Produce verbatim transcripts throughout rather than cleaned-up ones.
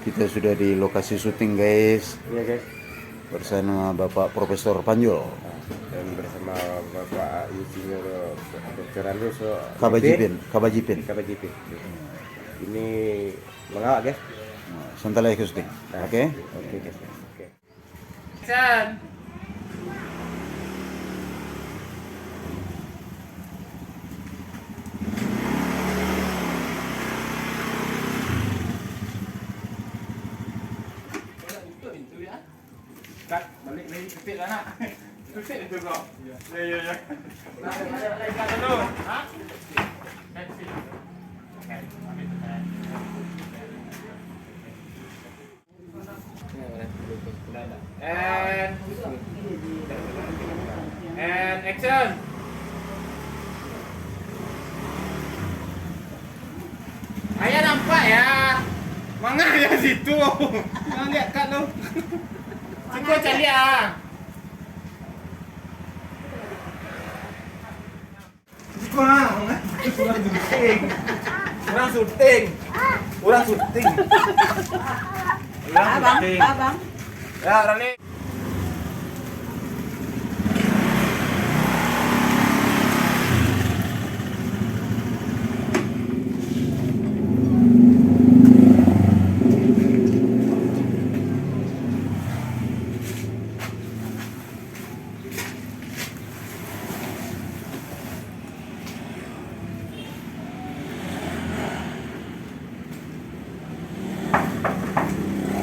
Kita sudah di lokasi syuting, guys. Iya, guys. Bersama Bapak Profesor Panjul. Dan bersama Bapak Insinyur Doktor Andus, so, Kabajipin, Kabajipin. Kabajipin. Ini mangawak, guys. Nah, santai ka syuting. Nah, oke? Oke, guys. Oke. Action. Cut, balik lagi, ketik lah, nak. Ketik itu, bro. Ya, ya, ya. Nak, balik, balik, cut dulu. Ha? Action. And, and action. Ayah nampak ya. Mangah ya situ. Jangan lihat kat tu. Siko caliak ah. Urang syuting. Urang syuting. Urang syuting. Urang syuting. Abang, abang. Ya, Rani.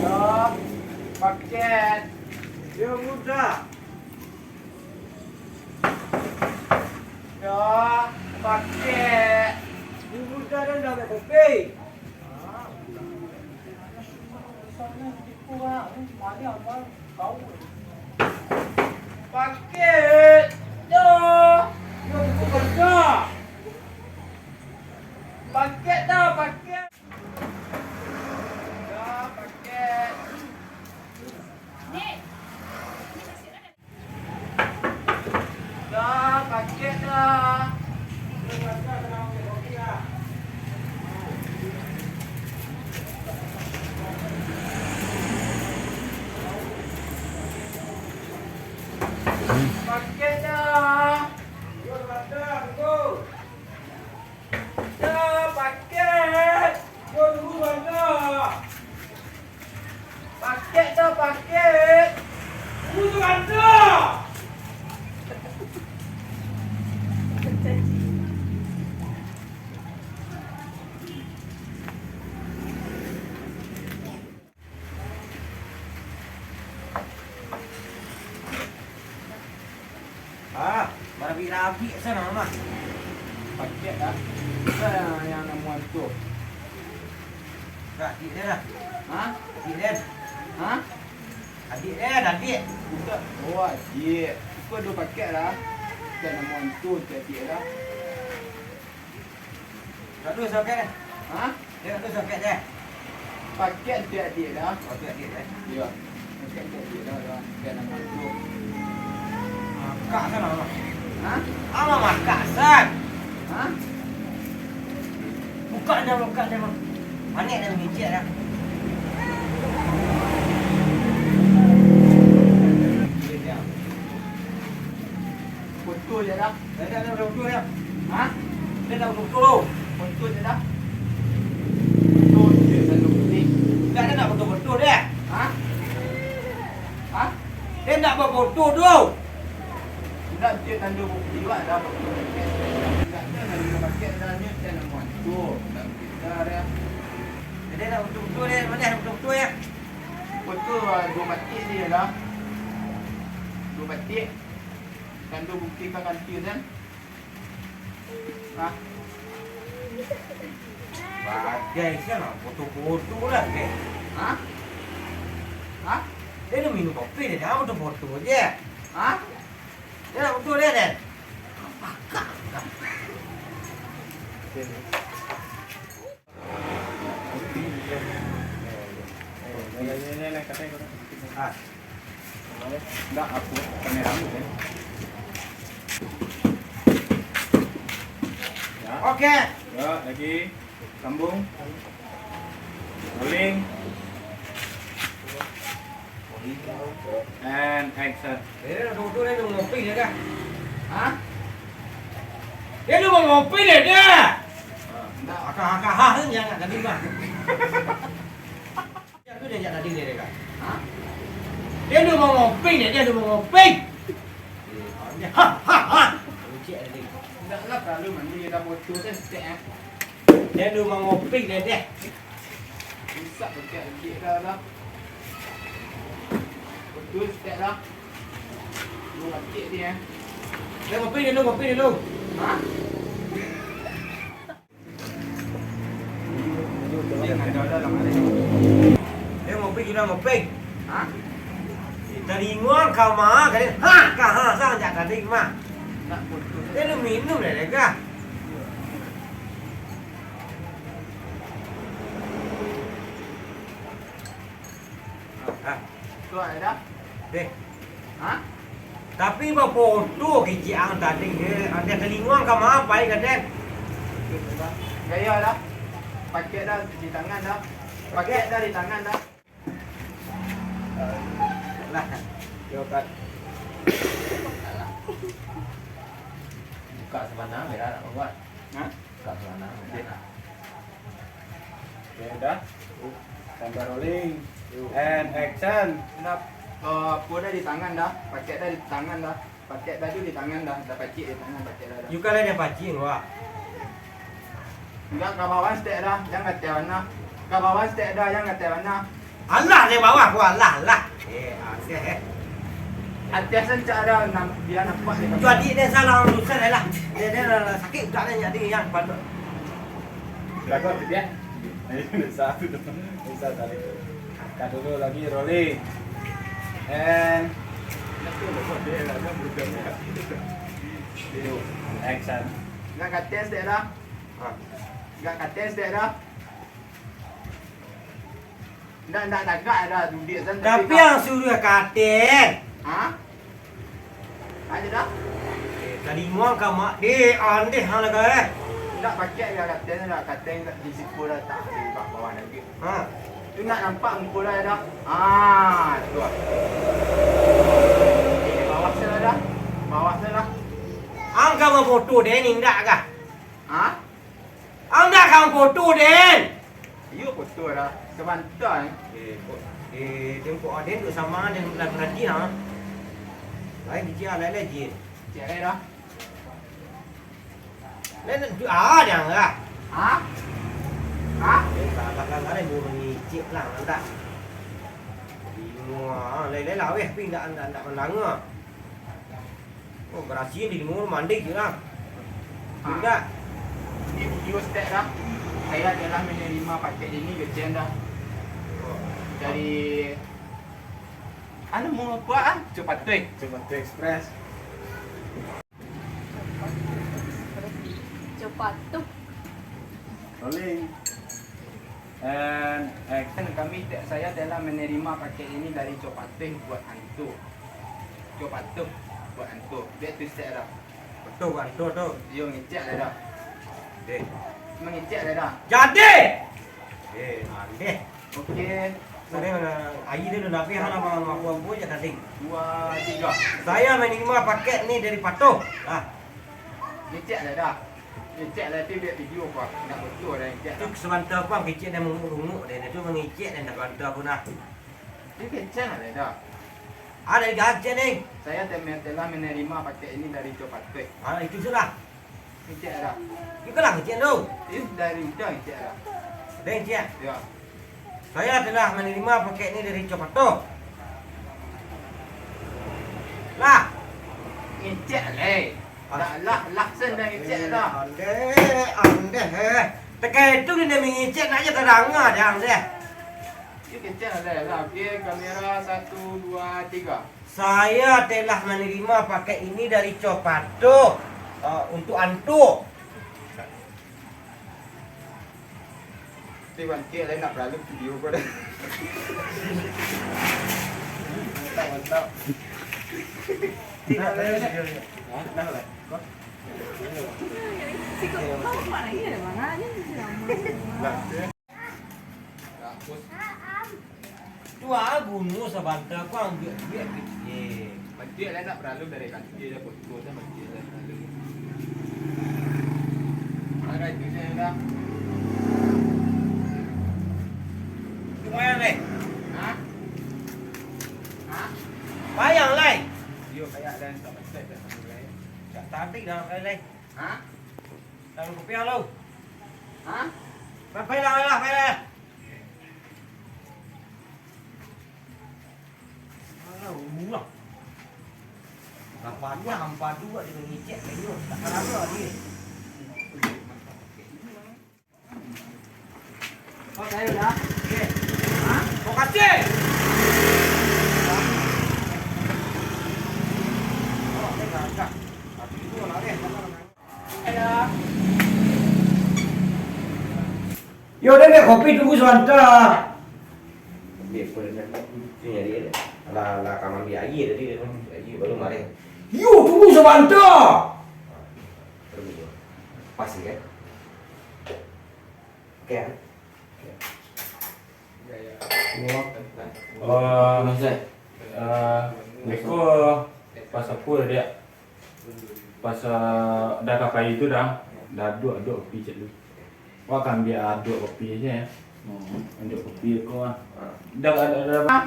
Yo, paket. Yo, mudah. Yo, paket. Yo, mudah dan dah kopi. Paket doh. Yo, buku kerja. Paket doh, paket. Doh, paket. Dah, paket dah. Paket dah. Dah, paket. Yo, tunggu, Banda. Paket dah, paket. Tunggu tu, Banda. Ah, barabik-rabik sana mah. Paket dah. Bisa yang, yang namuan tu. Dah, adik dia dah. Ha? Adik dia. Ha? Adik dia, adik. Budak. Oh, adik. Iko duo paket dah. Budak namuan tu, adik dah. Dah duo paket deh. Ha? Dah duo paket deh. Paket tu adik dah. Paket adik deh. Iyo. Paket tu adik dah, dah. Paket nama tu. Makak sana, Mak. Ha? Amak makak, San. Ha? Buka dah, buka dah, Mak. Manek dah, mijik dah. Betul je dah. Dah, dah, dah, dah, dah. Ha? Dah, dah, dah, dah. Foto je dah. Foto je, dah, dah, dah. Dah, dah, dah, foto-foto dah. Ha? Ha? Dia nak bafoto tu. Dah, dia tanda bukti, wak, dah foto. Dah, dah, dah, dah, pakai dah, ni, dah, dah, muat. Tu, dah, dah, dah. Jadi, dah, foto-foto dia, mana foto-foto ya? Foto, ah, duo batik dia dah. Duo batik. Tanda bukti ka kantin, kan? Hah? Bagai siang lah, foto-foto lah, ke? Hah? Hah? Dia nak minum kopi, dia jangan foto-foto je. Hah? Dia nak foto dia, Dan? Pakak. Ah. Ndak, aku kamera aku, kan? Ya. Oke. Ya, lagi. Sambung. Rolling. And action. Eh, dah duduk dah, dah ngopi dah kah? Hah? Dia lu mau ngopi dah dia. Ndak. Akah-akah yang nak tadi mah. Dia tu dia jak tadi dia kah? Hah? Dia lu mau ngopi dah, dia lu mau ngopi. Eh, dia, ha, ha, ha. Cek tadi. Ndak lah, kalau mandi dia dah bocor tu, cek, eh. Dia lu mau ngopi dah dia. Rusak pakiak adik dah, dah. Betul, stek dah. Lu pakiak dia, eh. Dia ngopi dulu, ngopi dulu. Hah? Dia ngopi dulu, ngopi. Hah? Talinguang ka ma, kalian. Ha, ka ha, sa, jak tadi mah. Nak putus. Dia lu minum dah, dah kah? Ah. Tu ada dah. Deh. Hah? Tapi bafoto kecik ang tadi, eh, ada talinguang ka ma pai ka den. Gaya dah. Pakiak dah di tangan dah. Pakiak dah di tangan dah. Lah. Yo, Kak. Buka sabana, merah nak buat. Hah? Buka sabana, merah. Oke, udah. Tambah rolling. And action. Nah, eh, apo dah di tangan dah. Pakiak dah di tangan dah. Pakiak dah tu di tangan dah. Dah pacik di tangan, pakiak dah, dah. Yu kalau dia pacik, wah. Enggak, ka bawah stek dah, yang katai bana. Ka bawah stek dah, yang katai bana. Alah, di bawah ko, alah, alah. Eh, ah, stek. Ateh sen cak dah, nam-, dia nampak di. Tu adik dia salah urusan dah lah. Dia, dia lah, lah sakik utak dia jadi yang patut. Lagu apa dia? Bisa tu. Bisa tadi tu. Angkat dulu lagi, rolling. And action. Nak kates dek dah. Ha. Nak kates dek dah. Ndak, ndak tagak dah duduak tu. Tapi yang suruh kates. Ha? Aja dah. Eh, tadi muang ka mak dek, andeh hang lah kau, eh. Ndak pakai dah kates dah, kates ndak di siku dah, tak di bawah lagi. Ha. Tu nak nampak muka dah dah. Ah, tu lah. Eh, bawah sana dah. Bawah sana dah. Ang ka mamfoto den, indak kah? Ha? Ang ndak ka mamfoto den. Iyo, foto dah. Sabanta, eh. Eh, kok, eh, tengkok aden tu sama den lah berarti, ha. Lain dia, lain lagi. Cek lain dah. Lain tu, ah, jangan lah. Ha? Ha? Eh, salah kan, ada yang mangicik lah, mantap. Bingung, ah, lain-lain lah, weh, tapi ndak, ndak, ndak mandanga. Oh, berhasil di timur, mandi je lah. Ah. Indak. Di video stek dah. Saya telah menerima paket ini, kecen dah. Oh. Dari, anu, mau apa, ah? Copatui. Copatui Express. Copatui. Rolling. And action. Kami te-, saya telah menerima paket ini dari Copatui buat Anto. Copatui buat Anto. Dia tu set dah. Betul buat Anto tu. Yo, ngecek dah dah. Deh. Mengecek dah dah. Jadi. Eh, andeh. Oke. Sorry, air dia dah habis, hana mampu-mampu je tadi. Dua, tiga. Saya menerima paket ni dari Patuh. Ah. Ngecek dah dah. Ngecek lah, tapi buek video ko. Ndak betul dah ngecek. Tu sabanta ko, ang kecek dah mangunguk-unguk dah. Dah tu mangecek dah, ndak sabanta ko nah. Dia kecek lah dah. Ada di gajah ni. Saya tem-, telah menerima paket ini dari Copatui. Ah, itu sudah. Ngecek dah. Itu lah ngecek tu. Itu dari udah ngecek dah. Dah ngecek? Ya. Saya telah menerima paket ni dari Copatui. Lah. Ngecek leh. Ah. Dah lah, lah, sen dah ngecek dah. Andeh, andeh, eh. Tekai tu ni dah mangecek, nak je tadanga dah, andeh. Ngecek leh lah. Oke, kamera satu, dua, tiga. Saya telah menerima paket ini dari Copatui, eh, untuk Anto. Ti bangkek lain nak beralu video ko dah. Mantap, mantap. Tidak lain. Hah? Nah, lah. Sikok kau mana iya dah, Bang? Aja sih, Bang. Lah, ya. Hapus. Tuah guno sabanta, ko ambiak-ambiak kecil. Matiak lah, nak paralu dari kanti lah, foto lah, matiak lah paralu. Ada itu sajo dah. Lumayan, Lai. Hah? Hah? Bayang, Lai. Yo, kayak ada yang tak mantap dah, Lai. Tak tarik dah, Lai. Hah? Taruh kopi lo. Hah? Pai, pai lah, pai lah, pai lah. Alah, ulah. Nampaknyo hampa tu buat dia mangecek kainyo. Tak salah dia. Kau saya dah. Okey. Ha? Kau kasih. Oh, saya dah angkat. Tapi itu lah, eh. Yo, den, dek kopi tunggu sabanta. Ambiak pun den, tu nyari den. Alah, alah, ka maambiak aia tadi den. Aia baru mareh. Yo, tunggu sabanta. Pas ni, kan? Okey, kan? Okey. Yo. Oh, Mas, eh. Eh, beko pas apo tadi, ah? Pas, ah, dah ka pai tu dah, dah aduak-aduak kopi cak tu. Wak ka ambiak aduak kopi se, ya. Hmm. Aduak kopi ko, ah. Dah, dah, dah, dah.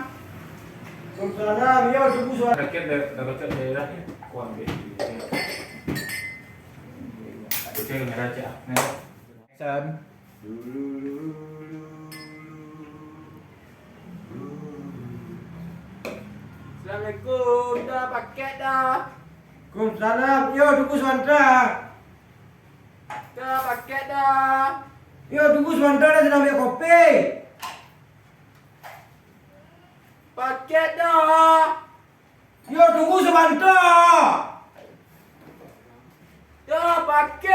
Waalaikumsalam, yo, tunggu sabanta. Rakyat dah, dah kocok dari dah. Ko ambiak kopi se. Kocok merah cak, ah. Merah. San. Assalamualaikum, dah paket dah. Waalaikumsalam. Yo, tunggu sabanta. Dah paket dah. Yo, tunggu sabanta, dah sadang ambiak kopi. Paket dah. Yo, tunggu sabanta. Dah paket.